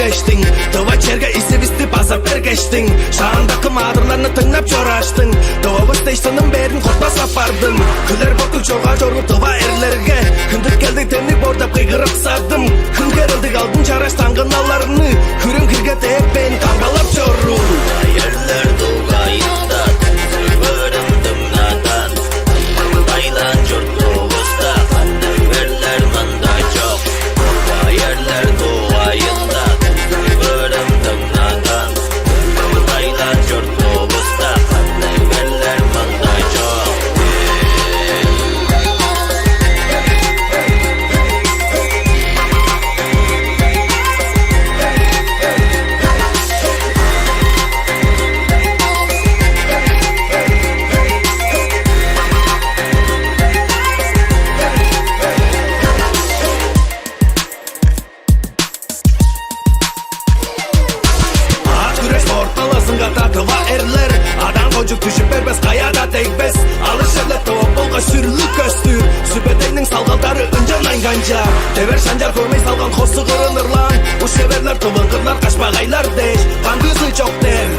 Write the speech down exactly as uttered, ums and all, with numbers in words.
Эштиң, тыва черге исивисти база бергештиң. Шаандакы маадырларны тыңнап чораштың. Тывавыс дээш сынын бээрин кортпас апардың. Күлер боттуг чорга чоруу тыва эрлерге. Хүндүткелдиг демниг боор деп кыйгырыксадым. Хүн керилдиг алдын чараш таңгыналарны. Хүрүң кирге дээппээн камгалап чоруу. Эрлер дугайында, көрүм дыңнадан. Байлаан чуртувуста кандай эрлер мында чок. Байырлар дугайында көрүм дыңнадан. Байлаан чуртувуста кандай эрлер мында чок. Ак күреш орталазынга татыва эрлер. Адан кончуг түшүп бербес, каяда дегбес. Алышырлар тывап болгаш сүрлүк көстүр. Сүбедейниң салгалдары ынчан айганча. Девер шанчар хөмей салган хосу кырын ырлаан. Ушеверлер тывынгырлар кашпагайлар дээш. Кандыызы чок дээр.